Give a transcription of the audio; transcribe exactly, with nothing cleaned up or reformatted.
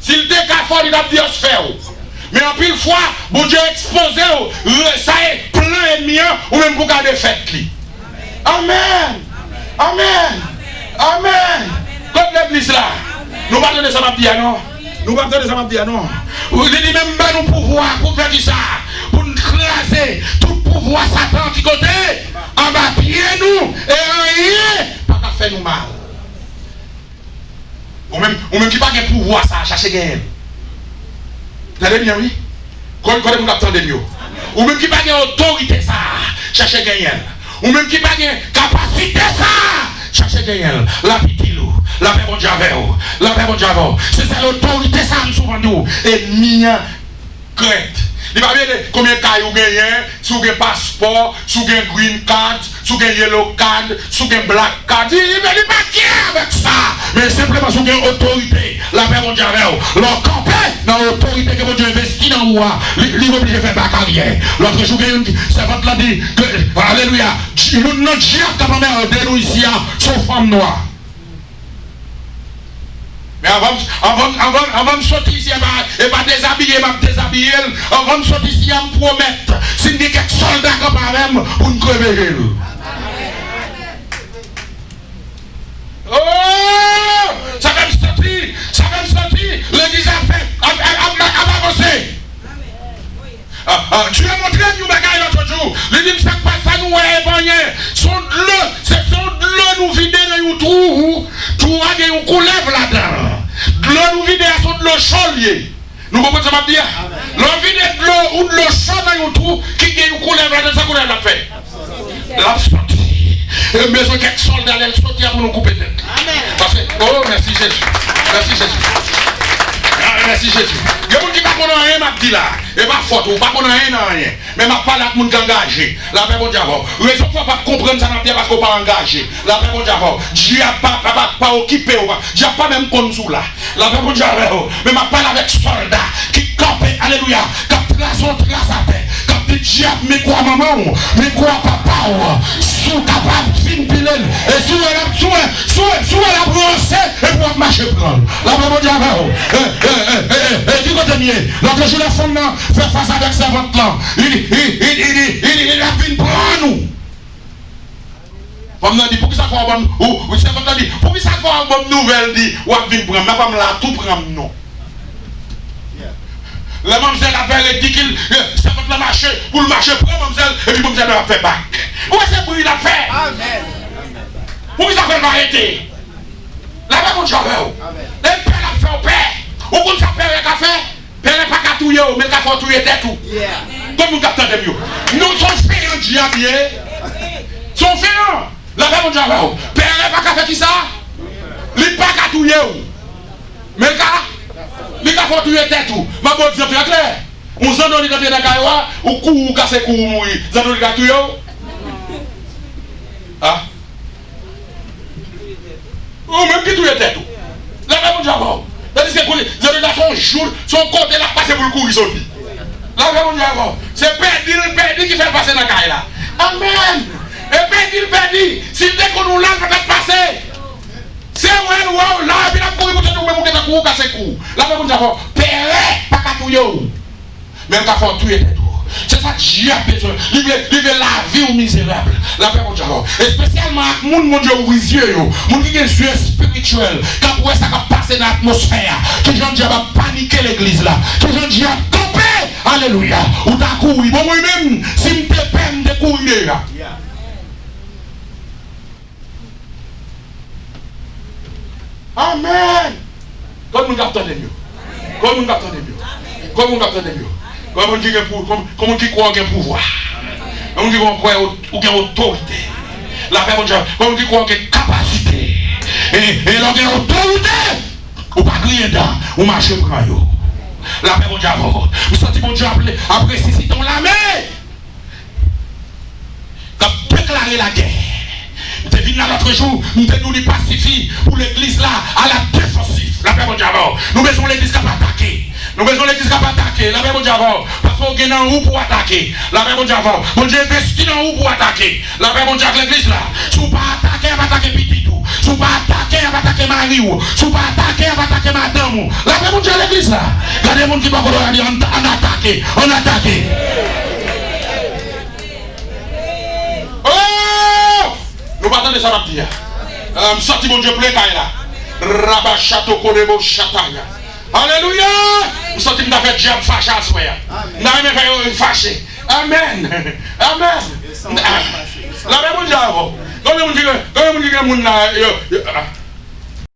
Si l te ka fè w, li t ap di, "Ès fè w." Men anpil fwa, Bondye ekspoze w, re- sa e plan ènmi an, ou menm pou w ka defèt li. Amèn! Amèn! Amèn! Kot legliz la? Nou pa tande sa m ap di a non. Nou pa tande sa m ap di a non. Li di, "Men m ban nou pouvwa pou n fè kisa? Pou n kraze tout pouvwa Satan ki kote? Anba pye nou, e anyen pa ka fè nou mal." Ou menm, ou menm ki pa gen pouvwa sa a, chache genyen l. Tande byen, wi. Kote, kote moun k ap tande m yo? Ou menm ki pa gen otorite sa a, chache genyen l. Ou menm ki pa gen kapasite sa a, chache genyen l. L ap itil ou. Lapè Bondye avè w. Lapè Bondye avè w. Se sèl otorite sa a m souvan di w. Ènmi an krent. Li pa vle konbyen kay ou genyen, si w gen paspò, si w gen green card, si w gen yellow card, si w gen black card. Li, li, li pa kè avèk sa. Men senpleman si w gen otorite, lapè Bondye avè w. Lè w kanpe nan otorite ke Bondye envesti nan ou a, li, li oblije fè bak aryè. Lòt jou gen youn ki, sèvant lan di ke, alelouya, youn nan dyab k ap anmède nou isi a, se yon fanm nwa. Men anvan, anvan, anvan, anvan m soti isi a, e pa, e pa dezabiye m ap dezabiye l. Anvan m soti isi a, m pwomèt, si n gen kèk sòlda kanpe avè m, pou n kreve je l. Oh! Sa fè m santi, sa fè m santi legliz ap fè, ap, ap, ap, ap avanse. Ah, ah, Dye montre m yon bagay lòt jou. Li di m, "Sa k pa sa nou wè e pa anyen. Se yon dlo, se, se yon dlo nou vide nan yon twou. Twou a gen yon koulèv ladan. Dlo nou vide a se yon dlo cho l ye." Nou konprann sa m ap di a? Lè w vide dlo, yon dlo cho nan yon twou ki gen yon koulèv ladan, sa koulèv la ap fè? L ap soti. E m bezwen kèk sòlda lè l soti a pou nou koupe tèt li. Paske, oh, mèsi Jezi. Mèsi Jezi. Ah, mèsi Jezi. Gen moun ki pa konn anyen m ap di la. E pa fòt ou, ou pa konn anyen nan anyen. Men m ap pale ak moun ki angaje. Lapè Bondye avè w. Rezon fè w p ap konprann sa m ap di a paske w pa angaje. Lapè Bondye avè w. Dyab pa, pa, pa, pa okipe w. Dyab pa menm konn si w la. Lapè Bondye avè w. Men m ap pale avèk sòlda ki kanpe, alelouya, k ap trase yon tras atè, k ap di, "Dyab, men kwa manman w, men kwa papa w, si w kapab, fin pile l." E si w wè l ap, si w wè, si w wè, si w wè l ap ranse, epi w ap mache pran l. Lapè Bondye avè w. E, e, e, e, e, e, ki kote m ye? Lòt jou lè fanm nan fè fas avèk sèvant lan, li, li, li, li, li, li, li, li ap vin pran nou. Fanm nan di, "Poukisa fò w ban m, ou, ou," sèvant lan di, "Poukisa fò w ban m nouvèl di w ap vin pran m? Nan pa m la tou pran m non." Lè manmzèl ap fè ridikil, sèvant lan mache, pou l mache pran manmzèl, epi manmzèl la ap fè bak. Ou wè se bri l ap fè? Poukisa fè l pa rete? Lapè Bondye avè w. E pè l ap fè w pè. Ou konn sa pè w ka fè? Pèlen pa ka touye w, men l ka fè w touye tèt ou. Tout moun k ap tande m yo. Nou se yon fèyan dyab ye. Se yon fèyan. Lapè Bondye avè w. Pèlen pa ka fè kisa? Li pa ka touye w. Men l ka, li ka fè w touye tèt ou. M ap ba w egzanp trè klè. Yon zandolit antre nan kay ou a, ou kouri ou kase kou ou mouri. Zandolit ka touye w? Ah. Ou menm ki touye tèt ou. Lapè Bondye avè w. Tandiske kounye, zandolit la se yon jou, se yon kote l ap pase pou l kouri soti. Lapè Bondye avè w. Se pèdi l pèdi ki fè l pase nan kay la. Amèn. E pèdi l pèdi. Si l te konn ou la, l pa t ap pase. Se wè l wè w la, epi l ap kouri pou tèt ou, menm ou gentan kouri ou kase kou. Lapè Bondye avè w. Pèlen pa ka touye w. Men l ka fè w touye tèt ou. Se sa dyab bezwen. Li vle, li vle lavi w mizerab. Lapè Bondye avè w. Espesyalman ak moun Bondye ouvri zye yo. Moun ki gen zye espirityèl. K ap wè sa k ap pase nan atmosfè a. Kijan dyab ap panike legliz la. Kijan dyab kanpe. Alelouya. Ou ta kouri. Bon, mwen menm, si m te pè, m te kouri deja. Amèn. Konbyen moun k ap tande m yo? Konbyen moun k ap tande m yo? Konbyen moun k ap tande m yo? Konbyen moun ki gen pou, konbyen, konbyen moun ki kwè w gen pouvwa? Konbyen moun ki kwè w, ou gen otorite? Lapè Bondye. Konbyen moun ki kwè w gen kapasite? E, e lè w gen otorite, ou pa griyen dan, ou mache pran yo. Lapè Bondye avè w. M santi Bondye ap, ap resisite yon lame k ap deklare lagè. M te vin la lòt jou, m te di w li pa sifi pou legliz la a la defansif. Lapè Bondye avè w. Nou bezwen yon legliz k ap atake. Nou bezwen yon legliz k ap atake. Lapè Bondye avè w. Paske w gen nan ou pou w atake. Lapè Bondye avè w. Bondye envesti nan ou pou w atake. Lapè Bondye ak legliz la. Si w pa atake, y ap atake pitit ou. Si Si w pa atake, y ap atake mari w. Si w pa atake, y ap atake madanm ou. Lapè Bondye legliz la. Gade moun ki bò kote w la, di, ann, ann atake, ann atake. Oh! Nou pa tande sa m ap di a. Ah, m santi Bondye plen kay la. Rabachato kolebo chataya. Alelouya! M santi m ta fè dyab fache aswè a. M ta renmen fè yo fache. Amèn. Amèn. Lapè Bondye avè w. Konbyen moun ki gen, konbyen moun ki gen moun la, yo, yo, ah.